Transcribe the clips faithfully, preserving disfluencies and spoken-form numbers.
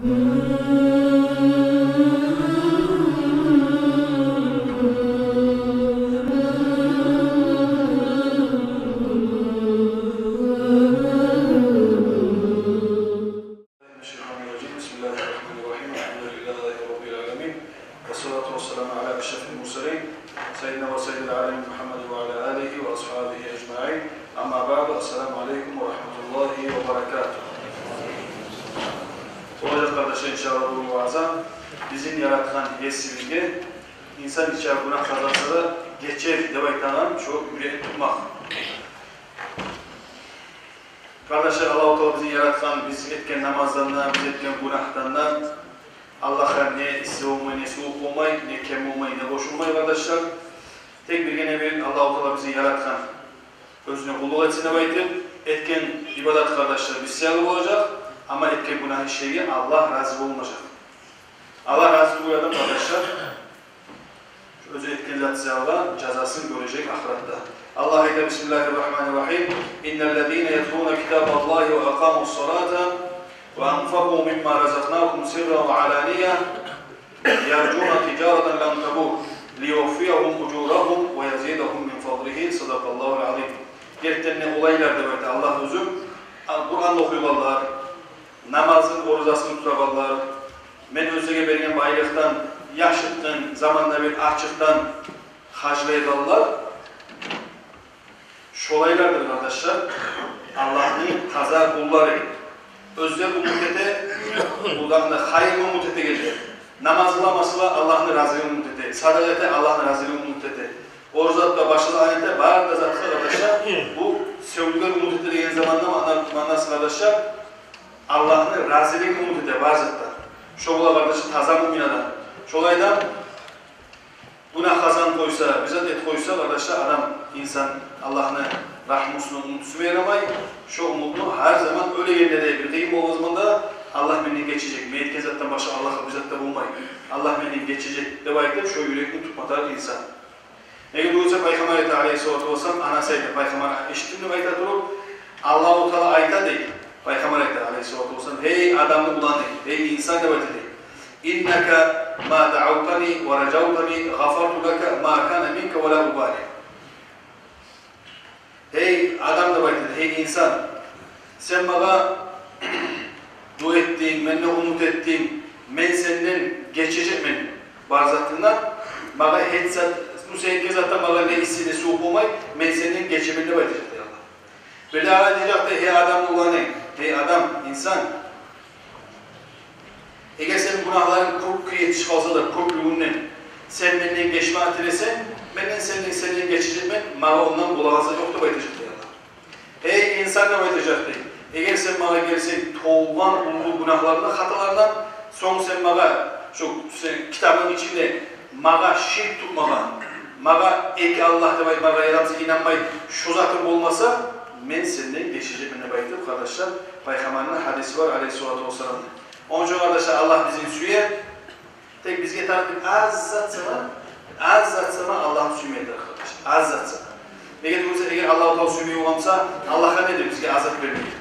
بسم الله الرحمن الرحيم. الحمد لله رب العالمين. والصلاة والسلام على أشرف المرسلين سيدنا وسيد العالمين محمد وعلى آله وأصحابه أجمعين. أما بعد، السلام عليكم ورحمة الله وبركاته. Болажакъ, къардашлар, иншааллагь, бу ваъза бизин яратгъан Есибизге, инсан нече гюнагь къазанса да, гечер деп айтагъан шо юрекни тутмакъ. Къардашлар, Аллагьу Таала бизин яратгъан, биз этген намаздан да, биз этген гюнагьдан да Аллагьгъа не исси болмай, не сувукъ болмай, не кем болмай, не къошулмай, къардашлар. Тек биргине-бир Аллагьу Таала бизин яратгъан, оьзюне къуллукъ этсин деп айтып, этген ибадат, къардашлар, биз саялы болажакъ, амма этген гюнагь ишлеге Аллагь рази болмажакъ. Аллагь рази тюгюл адам, къардашлар, оьзю этген зат саялы жазасын гёрежек ахыратда. Аллагь айта: بسم الله الرحمن الرحيم. إن الذين يتلون كتاب الله وأقاموا الصلاة وأنفقوا مما رزقناهم سرا وعلانية يرجون تجارة لن تبور ليوفيهم أجورهم ويزيدهم من فضله. صدق الله العظيم. Гертиден де олайлар, деп айта Аллагь оьзю, Къуран охуйгъанлар, намазын, оразасын тутагъанлар, мен оьзлеге берген байлыкъдан, яшыртгъын, заманда бир ачыкъдан харжлайгъанлар, шолайлардыр, къардашлар, Аллагьны таза къуллары. Оьзлер умут эте, Аллагьны хайырын умут этегенлер. Намаз къыламаса да, Аллагьны разилигин умут эте. Садагъа эте, Аллагьны разилигин умут эте. Ораза да, башгъа да айта, бары да затгъа, къардашлар, бу сёйлер умут эте деген заманда маъна-, маънасы, къардашлар, Аллагьны разилигин умут эте бары затда. Шо бола, къардашлар, таза муъмин адам. Шолай да гюнагь къазанып къойса, бир зат этип къойса, къардашлар, адам, инсан Аллагьны рагьмусун унутуп йибермей, шо умутну гьар заман, оьлегенде де, бир къыйын болгъан заманда, Аллагь менден гечежек, мен этген затдан башгъа Аллагьгъа бир зат да болмай, Аллагь менден гечежек деп айтып, шо юрекни тутма тарыкъ инсан. Неге десе, Пайхаммар айта, алейгьиссалату вассалам, анасы айта, Пайхаммар эшитдим деп айта туруп, Аллагьу Таала айта дей, Пайхаммар айта, алейгьиссалату вассалам: «Гьей адамны уланы, гьей инсан, — деп айта дей, — إنك ما دعوتني ورجوتني غفرت لك ما كان منك ولا أبالي». Гьей адам, деп айта, гьей инсан, сен магъа дуа этдинг, менден умут этдинг, мен сенден гечежекмен бар затынгдан, магъа гьеч зат, бу сен этген затдан магъа не исси, не сувукъ болмай, мен сенден гечемен деп айтажакъ дей Аллагь. Бир де айтажакъ дей: «Гьей адамны уланы, гьей адам, инсан, эгер сени гюнагьларынг кёп кюйге етишип къалса да, кёплюгюнден, сен менден гечмеге тилесенг, мен сенден, сенден гечежекмен, магъа ондан болагъан зат ёкъ», — деп айтажакъ дей Аллагь. «Гьей инсан, — деп айтажакъ дей, — эгер сен магъа гелсенг толгъан уллу гюнагьларындан, хаталарындан, сонг сен магъа, шо сен китабынг ичинде магъа ширк тутмагъан, магъа эки Аллагь деп айтмагъа, ярамаса, инанмай, шо затынг болмаса, мен сенден гечежекмен», — деп айтып, къардашлар, Пайхаммарны гьадиси бар, алейгьиссалату вассалам. Ону учун, къардашлар, Аллагь бизин сюе. Тек бизге тарыкъ бир аз зат сама, аз зат сама Аллагьны сюймеге тарыкъ, къардашлар. Аз зат сама. Неге десе, эгер Аллагьу Таала сюймей болгъан буса, Аллагьгъа недир бизге азап бермеге?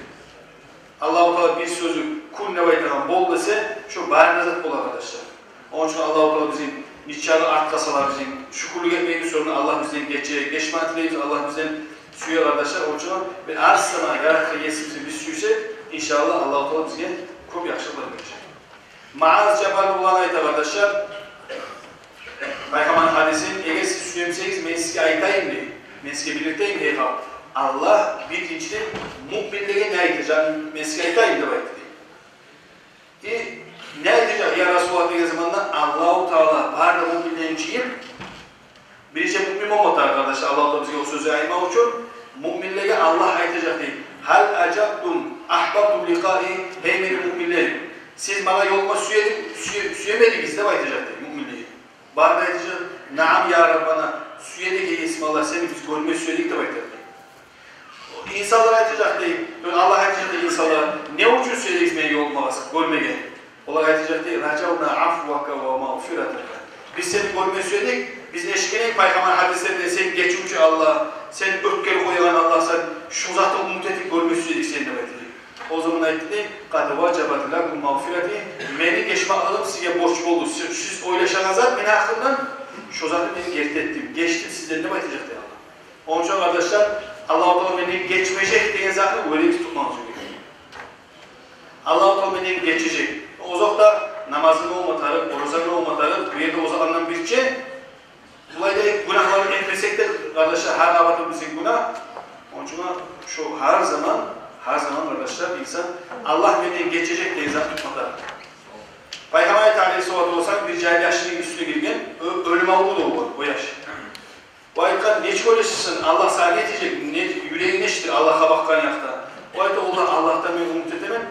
Аллагьу Таала бир сёзю, «кун» деп айтагъан, «бол» десе, шо бары да зат бола, къардашлар. Ону учун Аллагьу Таала бизин нечакъы артгъа сала, бизин шюкюрлюк этмейбиз, сонг Аллагь бизден гече, гечмеге тилейбиз, Аллагь бизден сюе, къардашлар. Ону учун бир аз сама яратгъан Есибизни биз сюйсек, иншааллагь, Аллагьу Таала бизге кёп яхшылыкълар бережек. Муаз Жабал улан айта, къардашлар, Пайхаммарны гьадисин: «Эгер сиз сюемсегиз, мен сизге айтайым, — дей, — мен сизге билдиртейим, гьей халкъ. Аллагь биринчиден муъминлеге не айтажагъын мен сизге айтайым», — деп айтды дей. «И не айтажакъ, я Расулуллагь?» — деген заманда, Аллагьу Таала бары да муъминлени жыйып, биринчи муъмин болма тарыкъ, къардашлар, Аллагьу Таала бизге о сёзню айтмакъ учун. Муъминлеге Аллагь айтажакъ дей: «Гьал ажабтум агьбабтум ликъаи, гьей мени муъминлерим, сиз магъа ёлукъма сюе-, сюе-, сюемедигиз?» — деп айтажакъ дей муъминлеге. Бары да айтажакъ: «Наам, я Раббана, сюе эдик, гьей Есим Аллагь, сени биз гёрме сюе эдик», — деп айтажакъ дей. Инсанлар айтажакъ дей, Аллагь айтажакъ дей инсанлагъа: «Не учун сюе эдигиз мени ёлукъмагъа, гёрмеге?» Олар айтажакъ дей: «Ражавна афвака ва магъфиратака. Биз сени гёрме сюе эдик, биз эшитген эдик Пайхаммарны гьадислеринде, сен гечивчю Аллагь, сен оьтгерип къоягъан Аллагьсан, шо затны умут этип гёрме сюе эдик сени», — деп айтажакъ. О заман айтды дей: «Къад важабат лакум магъфирати, Гечмеклигим сизге борч болду. Сиз, сиз ойлашагъан зат мени гьакъымдан, шо затны мен герти этдим, гечдим сизден деп айтажакъ дей Аллагь. Ону учун, къардашлар, Аллагьу Таала менден гечмежек деген затны уьйренип тутмагъыз уьйренип. Аллагьу Таала менден гечежек. Озокъда, намазынг болма тарыкъ, оразанг болма тарыкъ, бу ерде озокъ андан бирче. Булай да гюнагьланы этмесек де, къардашлар, гьар абатыбыз бизин гюнагь. Ону учун шо гьар заман, гьар заман, къардашлар, инсан Аллагь менден гечежек деген зат тутмагъа тарыкъ. Пайхаммар айта, алейгьиссалату вассалам, бир жагьил яшны уьстюне гелген, оь-, оьлюм аврув да болгъан о яш. Бу айтгъан: «Нечик ойлашасан, Аллагь сагъа не этежек, не, юрегинг нечикдир Аллагьгъа бакъгъан якъда?» Бу айта: «Валлагь, Аллагьдан мен умут этемен,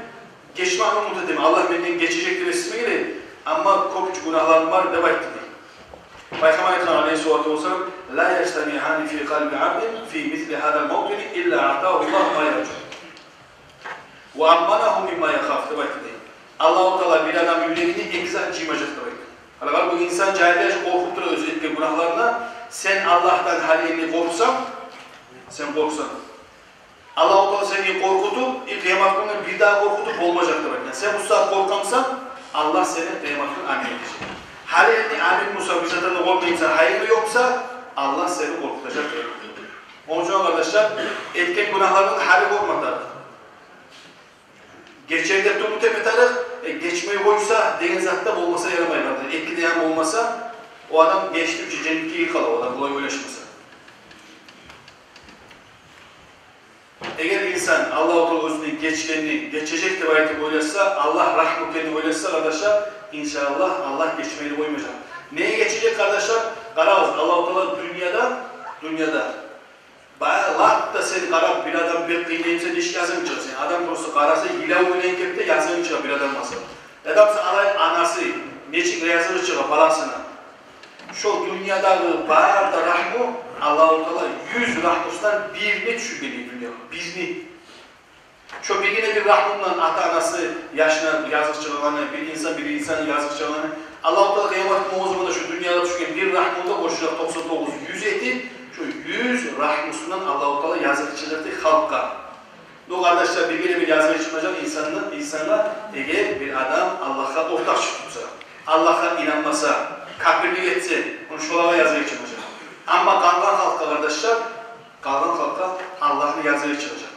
гечмекни умут этемен, Аллагь менден гечежек деп эсиме геле, амма кёп гюнагьларым бар», — деп айтды дей. Пайхаммар айтгъан, алейгьиссалату вассалам: «Ла яжтамиани фи къалби абдин фи мисли гьазал мавтини илла атагьу Аллагьу ма яржу». «Ва амманагьу мимма яхаф», — деп айтды дей. Аллагьу Таала бир адамны юрегине эки зат жыймажакъ деп айтды. Гьали къара, бу инсан жагьил яш къоркъуп тура оьзю этген гюнагьларына. Сен Аллагьдан гьали энни къоркъсанг, сен къоркъсанг, Аллагьу Таала сени къоркъутуп, и къыямат гюнюнде бир дагъы къоркъутуп болмажакъ деп айтгъан. Сен бу сагьат къоркъгъан бусанг, Аллагь сени къыямат гюню амин этежек. Гьали энни амин буса, бир затдан да къоркъмаймысан, гьайынгы ёкъ буса, Аллагь сени къоркъутажакъ къыямат гюню. Ону учун, къардашлар, этген гюнагьларынгны гьали къоркъма тарыкъ. Гечер деп умут этме тарыкъ, э, гечмей къойса деген зат да болмаса ярамай, къардашлар. Эки де ян болмаса, о адам гечдим чи, женнетге гирип къала, о адам булай ойлашмаса. Эгер инсан Аллагьу Таала оьзюнден гечгенни, гечежек деп айтып ойлашса, Аллагь рагьму экенни ойлашса, къардашлар, иншааллагь, Аллагь гечмейли къоймажакъ. Неге гечежек, къардашлар? Къарагъыз, Аллагьу Таала дюньяда, дюньяда бай, лап да сен къарап, бир адам бек къыйнаймысан, нечик языгъынг чыгъа сени. Адам просто къараса, йылав булан кепде языгъынг чыгъа бир адам болса. Адам буса алай анасы, нечик языгъы чыгъа баласына. Шо дюньядагъы бары да рагьму Аллагьу Таала юз рагьмусундан бирни тюшюрген дюньягъа, бирни. Шо биргине бир рагьмундан ата-анасы яшына языкъ чыгъагъаны, бир инсан бир инсан языкъ чыгъагъаны, Аллагьу Таала къыямат гюн о заманда шо дюньягъа тюшген бир рагьмун да къошажакъ токъсан тогъуз, юз этип, шо юз рагьмусундан Аллагьу Таала языкъ чыгъажакъ халкъгъа. Но, къардашлар, биргине бир языкъ чыкъмажакъ инсанны, инсангъа, эгер бир адам Аллагьгъа ортакъчы тутса, Аллагьгъа инанмаса, капирлик этсе, ону шолагъа языкъ чыкъмажакъ. Амма къалгъан халкъгъа, къардашлар, къалгъан халкъгъа Аллагьны языгъы чыгъажакъ.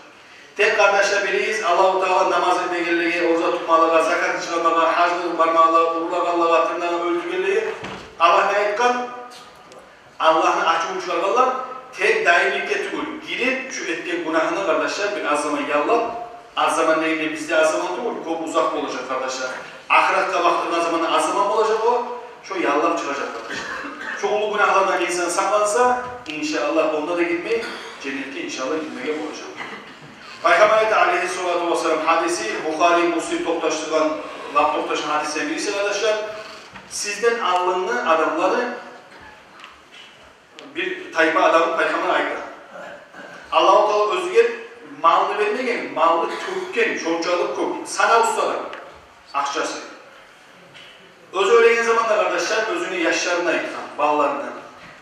Тек, къардашлар, билигиз, Аллагьу Таала намаз этмегенлеге, ораза тутмагъанлагъа, закат чыгъармагъа, гьажгъа бармагъанлагъа, урлагъанлагъа, тырнагъын оьлтюргенлеге Аллагь не айтгъан? Аллагьны ачувун чыгъаргъанлар тек даимликге тюгюл, гирип, шу этген гюнагьына, къардашлар, бир аз заман яллап, аз заман дегенде бизде аз заман тюгюл, кёп узакъ болажакъ, къардашлар. Ахыратгъа бакъдыргъан заманда аз заман болажакъ о, шо яллап чыгъажакъ, къардашлар. Шо уллу гюнагьлардан инсан сакъланса, иншааллагь, онда да гирмей, женнетге, иншааллагь, гирмеге болажакъ. Пайхаммар айта, алейгьиссалату вассалам, гьадиси, Бухари, Муслим токъташдыргъан, лап токъташгъан гьадислени бириси, къардашлар. Сизден алдынгъы адамланы бир тайпа адамны Пайхаммар айта. Аллагьу Таала оьзюне малны бермеген, малны тёкген, шончакъы кёп, санавсуз адам, акъчасы. Оьзю оьлеген заманда, къардашлар, оьзюню яшларына айтгъан, балаларына: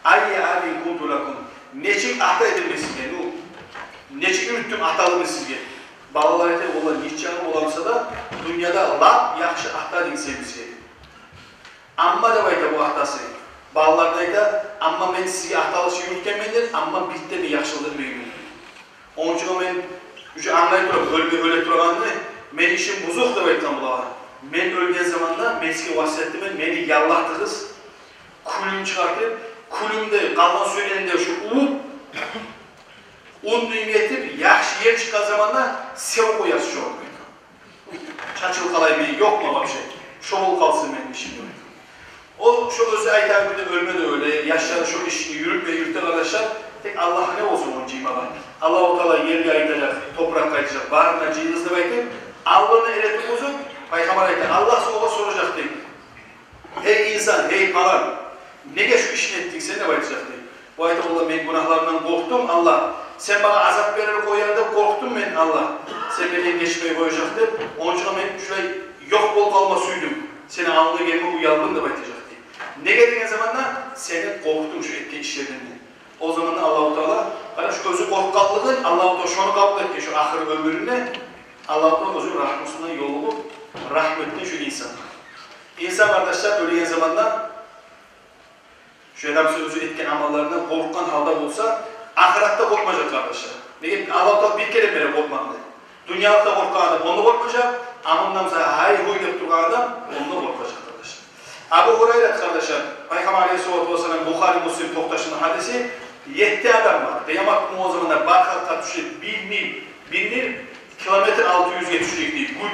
«Аййа абин кунту лакум». Нечик ата эдим мен сизге, ну, нечик юрютдюм аталыкъны сизге? Балалар айта: «Валлагь, нечакъы боламыса да, дюньяда лап яхшы ата эдинг сен бизге». Амма, деп айта бу атасы, балаларына айта: «Амма мен сизге аталыкъча юрютгенмен, амма бир де мен яхшылыкъ этмегенмен. Ону учун мен уже англай турам, оьлме, оьле турагъанны, мени ишим бузукъ», — деп айтгъан булагъа. «Мен оьлген заманда мен сизге васият этемен, мени яллатыгъыз, кюлюм чыгъартып, кюлюмде, къалгъан сюелерин де шу увуп, ун-дуюм этип, яхшы ер чыкъгъан заманда севип къоярсыз шогъар. Чачылып къалайым мен, ёкъман вообще. Шо болуп къалсын мени ишим», — деп. О шо оьзю айтагъан кюйде оьлме де оьле, яшлары шо ишни юрютме юрюте, къардашлар. Тек Аллагьгъа не болсун ону жыймагъа. Аллагьу Таала ерге айтажакъ, топуракъгъа айтажакъ, барын да жыйыгъыз деп айтып, алнына эретургъузуп, Пайхаммар айта, Аллагь огъар соражакъ дей: «Гьей инсан, гьей палан, неге шу ишни этдинг сен?» — деп айтажакъ дей. Бу айта: «Валлагь, мен гюнагьларымдан къоркъдум, Аллагь. Сен магъа азап берер, къояр деп къоркъдум мен, Аллагь. Сен менден гечмей къояжакъ деп, ону учун мен шулай ёкъ болуп къалма сюйдюм. Сени алнынга гелме уялдым», — деп айтажакъ дей. Неге деген заманда: «Сени къоркътдум шу этген ишлерингден». О заманда Аллагьу Таала, къара, шу оьзю къоркъгъанлыгъын, Аллагьу Таала шону къабул этген, шу ахыр оьмюрюнде Аллагьу Таала оьзюню рагьмусундан ёлугъуп, рагьму этген шу инсангъа. Инсан, къардашлар, оьлеген заманда шо адам оьзю этген амалларындан къоркъгъан гьалда болса, ахыратда къоркъмажакъ, къардашлар. Неге? Аллагьу Таала бир керен бере къоркъмакъны. Дюньялыкъда къоркъгъан адам онда къоркъмажакъ, амма мундан буса гьай-гьуй деп тургъан адам онда къоркъажакъ, къардашлар. Абу Гьурайра, къардашлар, Пайхаммар алейгьиссалату вассалам, Бухари, Муслим токъташгъан гьадиси, етти адам бар. Къыямат гюн о заманда бар халкъгъа тюшежек бир миль, бир миль километр алты юзге тюшежек дей гюн.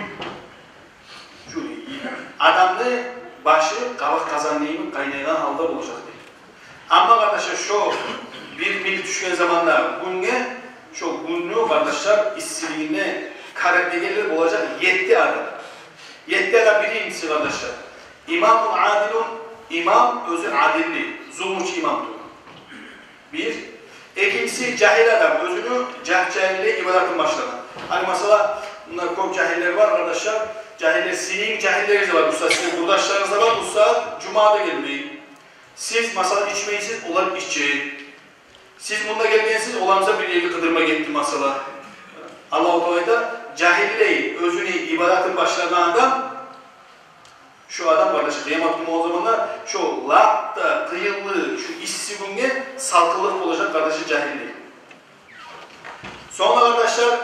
Шу адамны башы къабакъ къазанны йимик къайнайгъан гьалда болажакъ дей. Амма, къардашлар, шо бир миль тюшген заманда гюнге, шо гюнню, къардашлар, иссилигине къарап гелип болажакъ етти адам. Етти адам. Биринчиси, къардашлар, имамун адилун, имам оьзю адилли, зулмучу имам тюгюл. Бир. Экинчиси, жагьил адам, оьзюню жагь-, жагьиллей ибадатын башлагъан. Гьали, масала, мунда кёп жагьиллер бар, къардашлар. Жагьиллер, сизин жагьиллеригиз де бар. Устаз, сизин къурдашларыгъыз да бар, устаз, жумагъа да гелмей. Сиз, масала, ичмейсиз, олар иче. Сиз мунда гелгенсиз, олар буса бир ерге къыдырма гетди, масала. Аллагьу Таала айта, жагьиллей оьзюню ибадатын башлагъан адам, шо адам, къардашлар, къыямат гюн болгъан заманда шо лап да къыйынлы, шо исси гюнге салкъынлыкъ болажакъ, къардашлар, жагьиллей. Сонг да, къардашлар,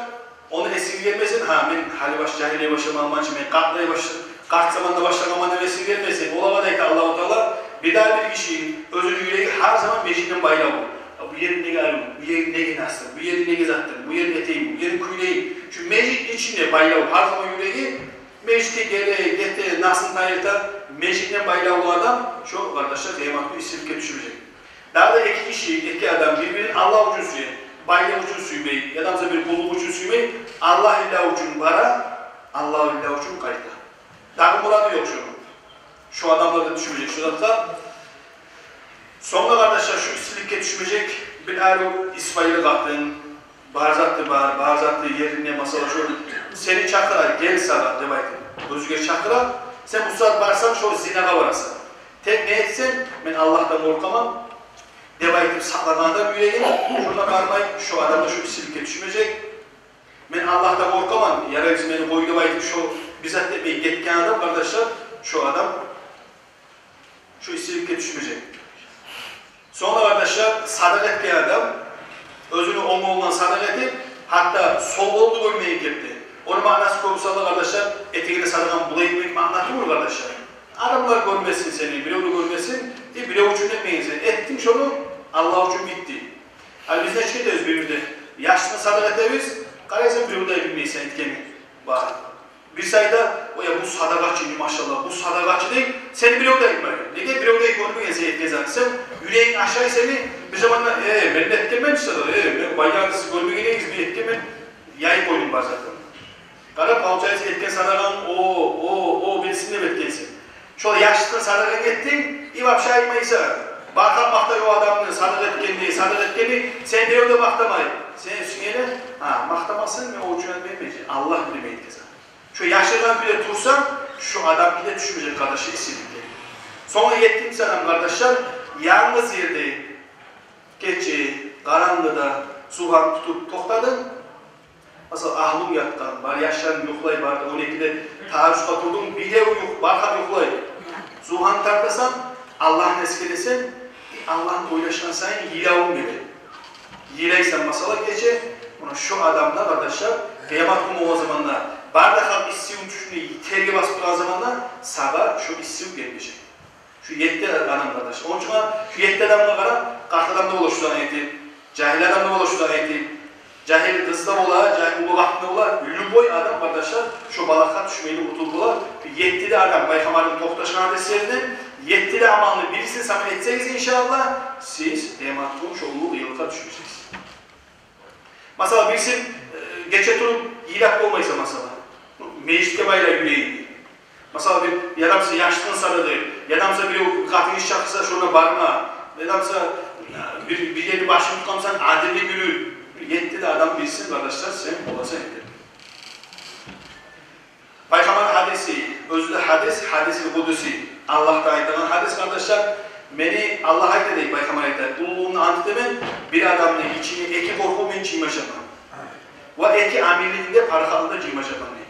ону эсигизге гелмесин, гьа, мен гьали баш-, жагьиллей башламагъанман чы, мен къартлай баш-, къарт заманда башлагъанман деп эсигизге гелмесин. Олагъа да айта Аллагьу Таала, бирдагъы бир гиши, оьзюню юреги гьар заман межитден байлавлу. Я бу ерим неге арив, бу ерим неге насыр, бу ерим неге затдыр, бу ерим этейим, бу ерим кюйлейим. Шу межитни ичинде байлавлу, гьар заман юреги межитге геле, гете, насыны тайдырта, межитден байлавлу адам, шо, къардашлар, къыямат гюн иссиликге тюшмежек. Дагъы да эки гиши, эки адам бир-бирин Аллагь учун сюе, байлыкъ учун сюймей, яда буса бир къуллукъ учун сюймей, Аллагьу лиллагь учун бара, Аллагьу лиллагь учун къайта. Дагъы мурады ёкъ шону. Шо адамлар да тюшмежек шо затгъа. Сонг да, къардашлар, шо иссиликге тюшмежек бир арив исбайы къатын, бар заты бар, бар заты еринде, масала, шо сени чакъыра, гел сагъа деп айтып, оьзюне чакъыра, сен бу сагьат барсанг, шо зинагъа барасан. Тек не этсенг, мен Аллагьдан къоркъаман деп айтып сакълагъан адам юрегин, шонда бармай, шо адам да шо иссиликге тюшмежек. Мен Аллагьдан къоркъаман, ярай, сиз мени къой деп айтып, шо бир зат этмей гетген адам, къардашлар, шо адам шо иссиликге тюшмежек. Сонг да, къардашлар, садагъа этген адам, оьзюню онг къолундан садагъа этип, гьатта сол къолун да гёрмейген кепде. Ону маънасы кёп сагьатда, къардашлар, этегенде садагъаны булай этмек маъна тюгюл, къардашлар. Адамлар гёрмесин сени, бирев де гёрмесин, и бирев учун этмейсен. Этдинг шону, Аллагь учун, битди. Гьали биз нечик этебиз бир-бирде? Яшны садагъа этебиз, къарайсан, бирев де билмей сен этгенинг бар. Бириси айта: «Ой, я бу садагъачы, машаллагь, бу садагъачы», — дей. Сени бирев де айтмай. Неге? Бирев де гёрмеген сен этген затны. Сен, юрегинг ашай сени. Бир заманда: «Э, мен де этгенмен чи садагъа, э, мен баягъы сиз гёрмеген эдигиз, мен этгенмен», — яйып къойдунг бар затны. Къара, получается, этген садагъанг о, о, о билсин деп этгенсен. Шо яшны садагъа этдинг, и вообще айтмайсан. Бар халкъ макътай о адамны, садагъа этгенни, садагъа этгенни, сени бирев де макътамай. Сен сюйгенинг, гьа, макътамасын, мен о учун этмеймен чи, Аллагь билмейди десенг. Шо яшыргъан кюйде турсанг, шо адамгъа да тюшмежек, къардашлар, иссиликге. Сонг етти адам, къардашлар, янгыз ерде, гече къарангыда зугьан тутуп токътадынг. Масала, агьлюнг ятгъан, бар яшларынг юхлай, бар да он экиде тагьажжудгъа турдунг, бирев юх-, бар халкъ юхлай. Зугьан тартасан, Аллагьны эсгересен, и Аллагьны ойлашгъан сайын йылавунг геле. Йылайсан, масала, гече, муна шо адам да, къардашлар, къыямат гюн болгъан заманда, бар да халкъ исси гюн тюшюнде терге басып тургъан заманда, сагъа шо исси гюн гелмежек. Шо етти адам, къардаш. Ончун шу етти адамгъа къара, къарт адам да бола шо зат этип, жагьил адам да бола шо зат этип, жагьил къыз да бола, жагьил уллу къатын да бола, любой адам, къардашлар, шо балагьгъа тюшмейли къутулуп бола. Етти де адам, Пайхаммарны токъташгъан гьадислеринден, етти де амалны бирисин сама этсегиз, иншааллагь, сиз къыямат гюн шо уллу къыйынлыкъгъа тюшмежексиз. Масала, бирисин, э, гече туруп йылап болмайсан, масала. Межитге байла юрегинги. Масала, бир, яда буса яшны садагъа, яда буса бирев къатынгиши чакъырса, шонда барма, яда буса, э, бир, бир ерни башын тутгъан бусанг, адилли юрю. Етти де адам билсин, къардашлар, сен боласан эди. Пайхаммар гьадиси, оьзю де гьадис, гьадисил къудуси. Аллагь да айтагъан гьадис, къардашлар. Мени, Аллагь айта дей, Пайхаммар айта: «Уллулугъумну ант этемен, бир адамны ичине эки къоркъув мен жыймажакъман. Ва эки амиллигин де, парахатлыгъын да жыймажакъман», — дей.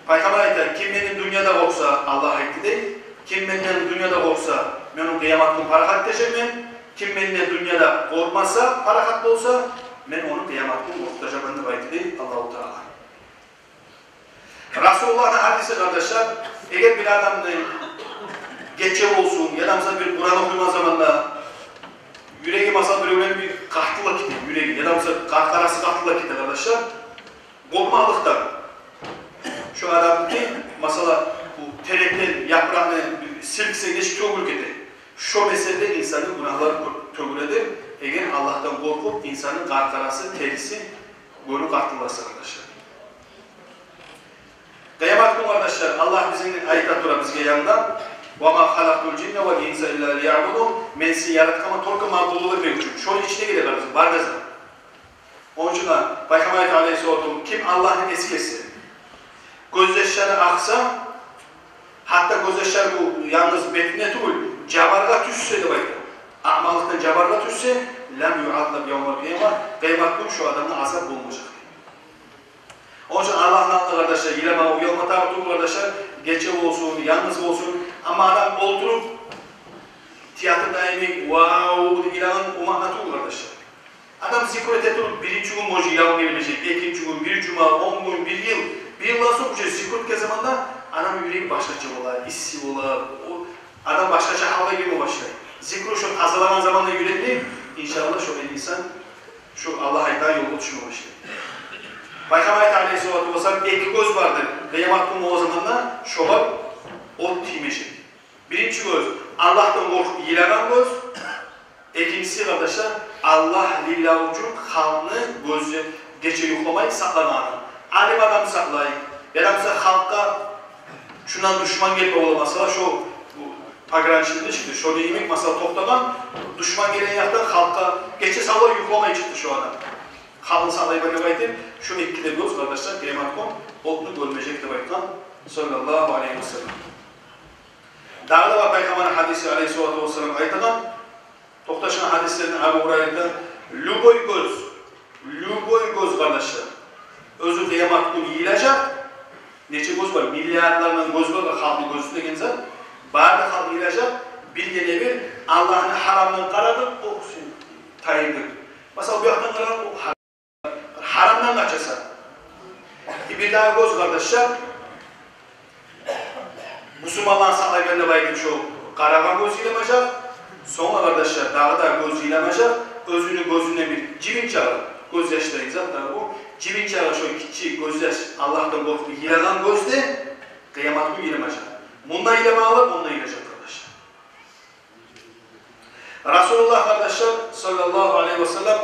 Пайхаммар айта: «Ким менден дюньяда къоркъса, — Аллагь айтды дей, Ким менден дюньяда къоркъса, мен ону къыямат гюн парахат этежекмен. Ким менден дюньяда къоркъмаса, парахат болса, мен ону къыямат гюн къоркъутажакъман деп айтды дей Аллагьу Таала. Расулуллагьны гьадиси, къардашлар, эгер бир адамны гече болсун, яда, масала, бир Къуран охуйгъан заманда юреги, масала, биревлени бир къартылып гете, юреги, яда, масала, къаркъарасы къартылып гете, къардашлар, къоркъмакълыкъдан. Шо адамны, масала, бу терекден япыракъны силксе, нечик тёгюлюп гете. Шо мисалда инсанны гюнагьлары тёгюледир, эгер Аллагьдан къоркъуп, инсанны къаркъарасы, териси, гёню къартылласа, къардашлар. Къыямат гюн, къардашлар, Аллагь бизин айта тура бизге янда: «Ва ма халакътул жинна вал инса илла лиябудун». Мен сизин яратгъанман только магъбудлукъ этмек учун. Шону ичине геле, къардашлар, бар да зат. Ону учун да Пайхаммар айта, алайгьиссалату вассалам, ким Аллагьны эсгерсе, гёзьяшлары акъса, гьатта гёзьяшлар бу янгыз бетине тюгюл, жабаргъа тюшсе деп айта, акъмакълыкъдан жабаргъа тюшсе, «лам юаззаб явмал къияма», къыямат гюн шо адамгъа азап болмажакъ. Ону учун Аллагьны алдында, къардашлар, йыламагъа уялма тарыкъ тюгюл, къардашлар, гече болсун, янгыз болсун. Амма адам олтуруп, театрда йимик, вау деп йылагъан, о маъна тюгюл, къардашлар. Адам зикру эте туруп, биринчи гюн, может, йылаву гелмежек, экинчи гюн, бир жума, он гюн, бир йыл, бир йылдан сонг уже зикру этген заманда адам юреги башгъача бола, исси бола, о адам башгъача гьалгъа гирме башлай. Зикру шо тазалагъан заманда юрекни, иншааллагь, шо инсан шо Аллагь айтагъан ёлгъа тюшме башлай. Пайхаммар айта, алайгьиссалату вассалам, эки гёз бардыр къыямат гюн болгъан заманда, шогъар от тиймежек. Биринчи гёз — Аллагьдан къоркъуп йылагъан гёз. Экинчиси, къардашлар, Аллагь лиллагь учун халкъны гёзю гече юхламай сакълагъаны. Алим адам сакълай, яда, масала, халкъгъа шондан душман гелме бола, масала, шо, бу, пограничный чыкъды, шону йимик, масала, токътагъан, душман гелген якъдан халкъгъа гече савлай юхламай чыкъды шо адам. Халкъны сакълай бермек айтып, шо эки де гёз, къардашлар, къыямат гюн отну гёрмежек деп айтгъан, саллаллагьу алайгьи ва саллам. Дагъы да бар Пайхаммарны гьадиси, алайгьиссалату вассалам, айтагъан, токъташгъан гьадислерден Абу Гьурайрада: любой гёз, любой гёз, къардашлар, оьзю къыямат гюн йылажакъ. Нече гёз бар? Миллиардлар булан гёз бар халкъны гёзю деген зат. Бары да халкъ йылажакъ. Биргине-бир Аллагьны гьарамдан къарады, о сени тайдырды. Масала, бу якъдан къарады, о гьарам. Гьарамдан къачасан. Бир дагъы гёз, къардашлар, бусурманланы сакълай бермек деп айтып, шо къарагъан гёз йыламажакъ. Сонг, къардашлар, дагъы да гёз йыламажакъ. Оьзюню гёзюнден бир жибинчагъы, гёзьяш деген зат дагъы бу, жибинчагъы, шо гиччи гёзьяш, Аллагьдан къоркъуп йылагъан гёз де къыямат гюн йыламажакъ. Мунда йылама алып, мунда йылажакъ, къардашлар. Расулуллагь, къардашлар, саллаллагьу алайгьи ва саллам,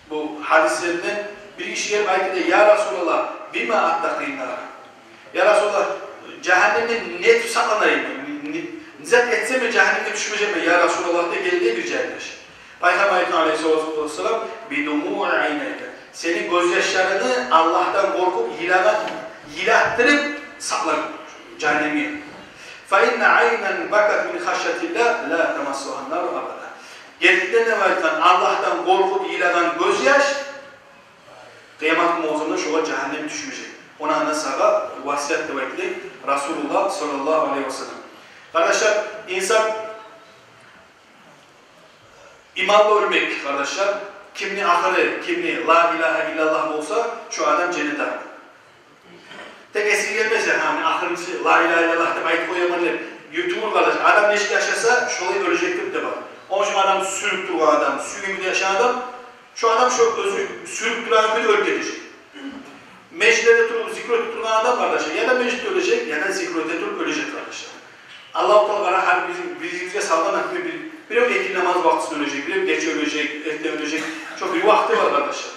бу гьадислерден бир гиши гелип айтды дей: «Я Расулаллагь, бима аттакъин нар?» Я Расулаллагь, жагьаннемден не этип сакъланайым? Не, не, не зат этсем мен жагьаннемге тюшмежекмен, я Расулаллагь, деп гелди бир жагьаннем яш. Пайхаммар айтгъан, алайгьиссалату вассалам: «Бидумуи айнайка». Сени гёзьяшларынгны Аллагьдан къоркъуп йылагъан, йылатдырып сакъла жагьаннемге. «Фа инна айнан бакат мин хашятиллагь ла тамассугьан нару абада». Гертиден де, айтгъан, Аллагьдан къоркъуп йылагъан гёзьяш къыямат гюн болгъан заманда шогъар жагьаннем тюшмежек. Ону андан сагъа васият деп айтды дей Расулуллагь, саллаллагьу алайгьи ва саллам. Къардашлар, инсан иманлы оьлмек, къардашлар, кимни ахыры, кимни ла илагьа иллаллагь болса, шо адам женнетге гире. Тек эсинге гелмесе, гьа, мен ахырынчы ла илагьа иллаллагь деп айтып къояман деп, ютубур, къардашлар. Адам нечик яшаса, шолай оьлежек деп де бар. Ону учун адам сююп тургъан адам, сююп яшагъан адам, шо адам шо оьзю сююп тургъан кюйде оьлюп гетежек. Межитлерде туруп зикру этип тургъан адам, къардашлар, яда межитде оьлежек, яда зикру эте туруп оьлежек, къардашлар. Аллагьу Таала гьар бирибизге салгъан, например, бир, бирев экинни намаз вакътисинде оьлежек, бирев гече оьлежек, эртен оьлежек. Шо бир вакъти бар, къардашлар.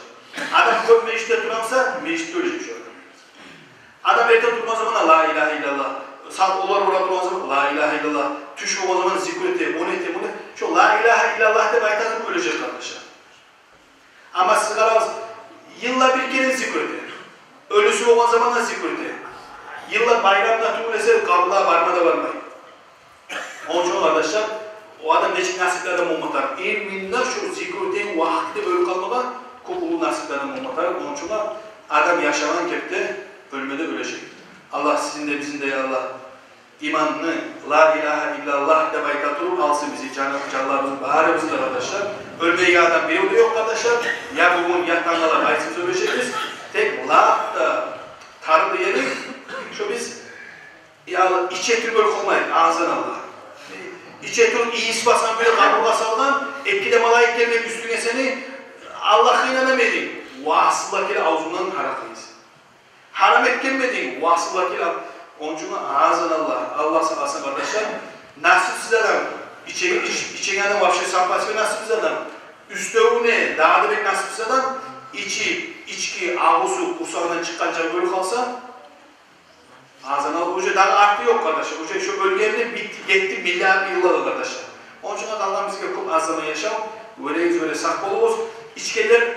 Адам кёп межитде тура буса, межитде оьлежек шо адам. Адам эртен тургъан заманда ла илагьа иллаллагь, сагьат онлар бола тургъан заманда ла илагьа иллаллагь, тюш болгъан заманда зикру эте, ону эте, муну эте. Шо ла илагьа иллаллагь деп айта туруп оьлежек, къардашлар. Амма сиз къарагъыз, йылда бир керен зикру эте. Оьлюсю болгъан заманда зикру эте. Йылда байрамда тюгюл эсе, къабурлагъа барма да бармай. Ону учун, къардашлар, о адам нечик насипли адам болма тарыкъ. Именно шо зикру этеген вакътиде оьлюп къалмагъа кёп уллу насипли адам болма тарыкъ. Ону учун адам яшагъан кепде оьлме де оьлежек. Аллагь сизин де, бизин де, я Аллагь, Иманны, ла илагьа иллаллагь деп айта туруп алсын бизин жан-, жанларыбызны барыбызны да, къардашлар. Оьлмейген адам бирев де ёкъ, къардашлар. Я бугюн, я тангала къайсыбыз оьлежекбиз. Тек лап да тарыгъы ери, шо биз, я, иче туруп оьлюп къалмайыкъ, азан Аллагь. Иче туруп ийис басгъан кюйде къабургъа салгъан, эки де малайик гелмей уьстюнге сени, Аллагьгъа инанаман эдинг, васылла геле авзунгдан гьаракъы ийис. Гьарам этгенмен эдинг, васылла геле. Ону учун азан Аллагь, Аллагь сакъласын, къардашлар. Насипсиз адам, ичеген, ич-, ичеген адам вообще сам по себе насипсиз адам. Уьстевюне дагъы да бек насипсиз адам, ичип, ички агъусуп, къурсагъындан чыкъгъанча оьлюп къалса, азан Аллагь, уже дагъы арты ёкъ, къардашлар. Уже шо оьлгени битди, гетди миллиард йыллагъа, къардашлар. Ону учун Аллагь бизге кёп аз заман яшав берсин, сакъ болугъуз. Ичгенлер,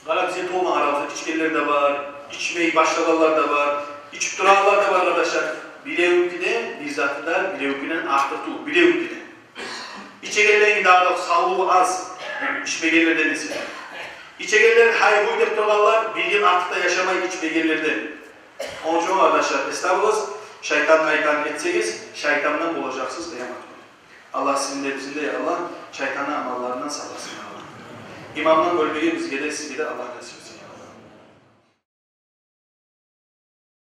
къара, бизин тувгъан арабызда ичгенлер де бар, ичмей башлагъанлар да бар, ичип турагъанлар да бар, къардашлар. Биревнюки де бир заты да биревнюкинден артыкъ тюгюл, биревнюки де. Ичегенлени дагъы да савлугъу аз ичмегенлерден эсе. Ичегенлер гьай-гьуй деп тургъанлар бирден артыкъ да яшамай ичмегенлерден. Ону учун, къардашлар, эс тутугъуз, шайтанны айтгъанын этсегиз, шайтандан болажакъсыз къыямат гюн. Аллагь сизин де, бизин де, я Аллагь, шайтанны амалларындан сакъласын, я Аллагь. Имандан оьлмеге бизге де, сизге де Аллагь насип